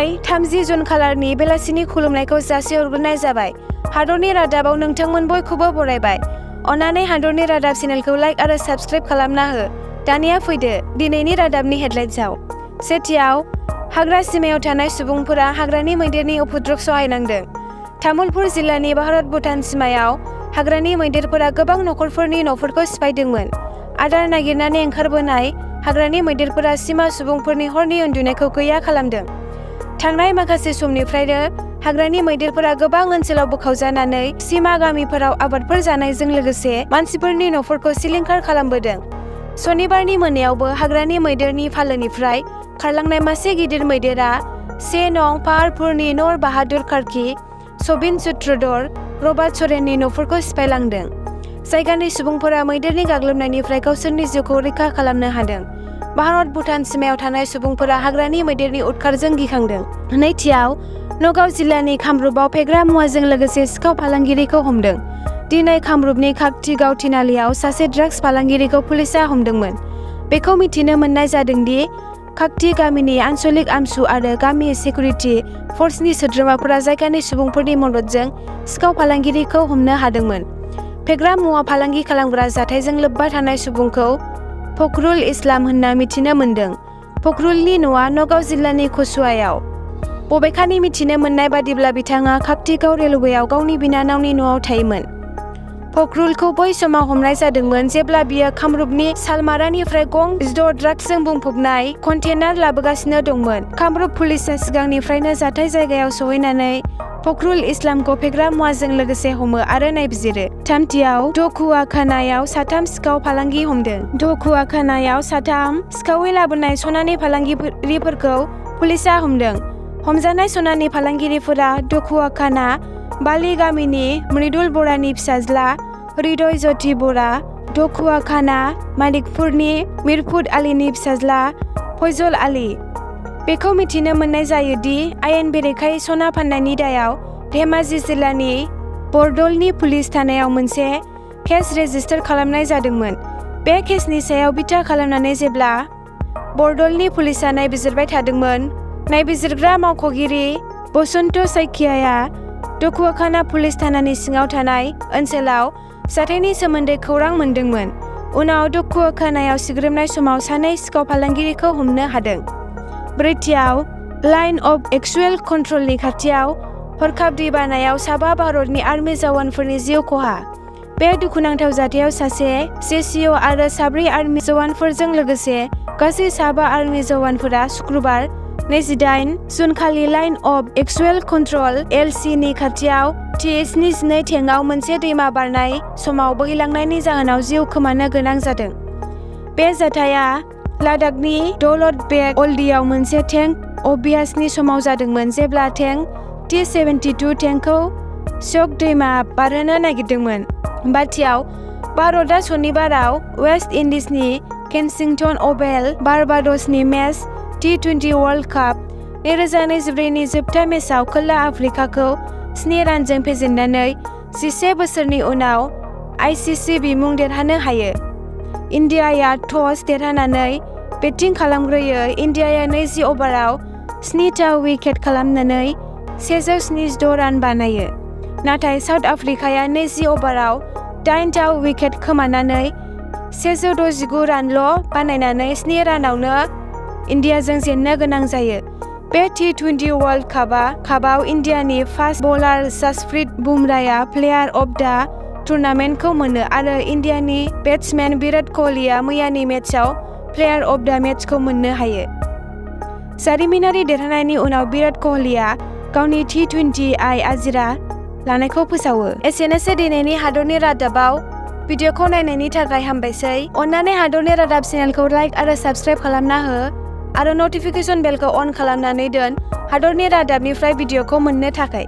खुलुमनाय 30 जुन खालारनि बेलासिनि खुलुमनायखौ जासिहरग्रोनाय जाबाय। हादरनि रादाबाव नोंथांमोन बयखौबो बरायबाय। अन्नानै हादरनि रादाब चेनेलखौ लाइक आरो साबस्क्राइब खालामना हो। दानिया फैदो दिनैनि रादाबनि हेडलाइन्सआव। सेथियाव, हाग्रा सिमायाव थानाय सुबुंफोरा हाग्रानि मैदेरनि उपद्रब सहायनांदों। तामुलपुर जिल्लानि भारत-भुटान सिमायाव हाग्रानि मैदेरफोरा गोबां नखरफोरनि न'फोरखौ सिफायदोंमोन। आदार नागिरनानै ओंखारबोनाय हाग्रानि मैदेरफोरा सिमा सुबुंफोरनि हरनि उन्दुनायखौ गैया खालामदों। थांनाय माखासे समनिफ्रायनो हाग्रानि मैदेरफोरा गोबां ओनसोलाव बोखावजानानै सिमा गामिफोराव आबादफोर जानायजों लोगोसे मानसिफोरनि न'फोरखौ सिलिंखार खालामबोदों। सनिबारनि मोनायावबो हाग्रानि मैदेरनि फालोनिफ्राय खारलांनाय मासे गिदिर मैदेरा 1 नं पाहाड़पुरनि नर बाहादुर कार्की, सबिन सूत्रधर, रबार्ट सरेननि न'फोरखौ सिफायलांदों। जायगानि सुबुंफोरा मैदेरनि गाग्लोबनायनिफ्राय गावसोरनि जिउखौ रैखा खालामनो हादों। भारत-भुटान सिमायाव थानाय सुबुंफोरा हाग्रानि मैदेरनि उदखारजों गिखांदों। नैथियाव, नगाव जिल्लानि कामरुपआव फेग्रा मुवाजों लोगोसे सिखाव फालांगिरिखौ हमदों। दिनै कामरुपनि खागथिगाव थिनालियाव सासे ड्राग्स फालांगिरिखौ पुलिसआ हमदोंमोन। बेखौ मिथिनो मोननाय जादों दि खागथि गामिनि आन्सलिक आमसु आरो गामि सिकिउरिटि फर्सनि सोद्रोमाफोरा जायगानि सुबुंफोरनि मददजों सिखाव फालांगिरिखौ हमनो हादोंमोन। फेग्रा मुवा फालांगि खालामग्रा जाथायजों लोब्बा थानाय सुबुंखौ फखरुल इस्लाम होनना मिथिनो मोन्दों। फखरुलनि न'आ नगाव जिल्लानि कसुवायाव। बबेखानि मिथिनो मोननाय बादिब्ला बिथाङा खागथिगाव रेलवेआव गावनि बिनानावनि न'आव थायोमोन। फखरुलखौ बै समाव हमनाय जादोंमोन जेब्ला बियो कामरुपनि सालमारानिफ्राय गं 6 ड्राग्सजों बुंफबनाय कन्टेनार लाबोगासिनो दंमोन। कामरुप पुलिसआ सिगांनिफ्रायनो जाथाय जायगायाव सौहैनानै फखरुल इस्लामखौ फेग्रा मुवाजों लोगोसे हमो आरो नायबिजिरो। थामथियाव, द'खुवाखानायाव 3 सिखाव फालांगि हमदों। द'खुवाखानायाव 3 सिखावै लाबोनाय सनानि फालांगिरिफोरखौ पुलिसआ हमदों। हमजानाय सनानि फालांगिरिफोरा द'खुवाखाना बाली गामिनि मृदुल बरानि फिसाज्ला हृदय ज्योति बरा, द'खुवाखाना मालिकपुरनि मिरफुट आलीनि फिसाज्ला फैजल आली। बेखौ मिथिनो मोननाय जायो दि आयेन बेरेखायै सना फाननायनि दायाव धेमाजि जिल्लानि बरदलनि पुलिस थानायाव मोनसे केस रेजिस्टार खालामनाय जादोंमोन। बे केसनि सायाव बिथा खालामनानै जेब्ला बरदलनि पुलिसआ नायबिजिरबाय थादोंमोन, नायबिजिरग्रा मावख'गिरि बसन्त साइकियाया द'खुवाखाना पुलिस थानानि सिङाव थानाय ओनसोलाव जाथायनि सोमोन्दै खौरां मोनदोंमोन। उनाव द'खुवाखानायाव सिग्रोमनाय समाव 2 सिखाव फालांगिरिखौ हमनो हादों। ब्रैथियाव, लाइन अफ एक्सुएल कन्ट्रलनि खाथियाव हरखाब दैबानायाव साबा भारतनि आर्मि जवानफोरनि जिउ खहा। बे दुखुनांथाव जाथायाव सासे जेसिअ आरो 4 आर्मि जवानफोरजों लोगोसे गासै साबा आर्मि जवानफोरा शुक्रबार 28 जुन खालि line of actual control (LC) नि खाथियाव T-72 टेंकआव मोनसे दैमा बारनाय समाव बोहैलांनायनि जाहोनाव जिउ खोमानो गोनां जादों। बे जाथाया लादाखनि दौलत बेग अल्डीआव मोनसे टेंक अभ्यासनि समाव जादोंमोन जेब्ला टेंक T-72 टेंकखौ श्योक दैमा बारहोनो नागिरदोंमोन। बाथियाव, भारतआ सनिबाराव वेस्ट इंडिजनि केनसिंटन अभेल बारबाडसनि मेच T20 वर्ल्ड काप 2024 नि जोबथा मेचआव खोला आफ्रिकाखौ 7 रानजों फेजेननानै 11 बोसोरनि उनाव ICC बिमुं देरहानो हायो। इन्डियाया टस देरहानानै बेटिं खालामग्रोयो। इन्डियाया 20 अभाराव 7 विकेट खालामनानै 176 रान बानायो। नाथाय साउथ आफ्रिकाया 20 अभाराव 8 विकेट खोमानानै 169 रानल' बानायनानै 7 रानावनो इन्डियाजों जेननो गोनां जायो। बे T20 वर्ल्ड कापआव इन्डियानि फास्ट बलार जसप्रीत बुमराहआ प्लेयार अफ द टुर्नामेन्टखौ मोनो आरो इन्डियानि बेट्समेन विराट क'हलीआ मैयानि मेचआव प्लेयार अफ द मेचखौ मोननो हायो। जारिमिनारि देरहानायनि उनाव विराट क'हलीआ गावनि T20 आजिरा लानायखौ फोसावो। एसेनोसै दिनैनि हादरनि रादाबाव। भिडिअखौ नायनायनि थाखाय हामबायसै। अन्नानै हादरनि रादाब चेनेलखौ लाइक आरो साबस्क्राइब खालामना हो आरो नटिफिकेशन बेलखौ अन खालामनानै दोन हादरनि रादाबनिफ्राय भिडिअखौ मोननो थाखाय।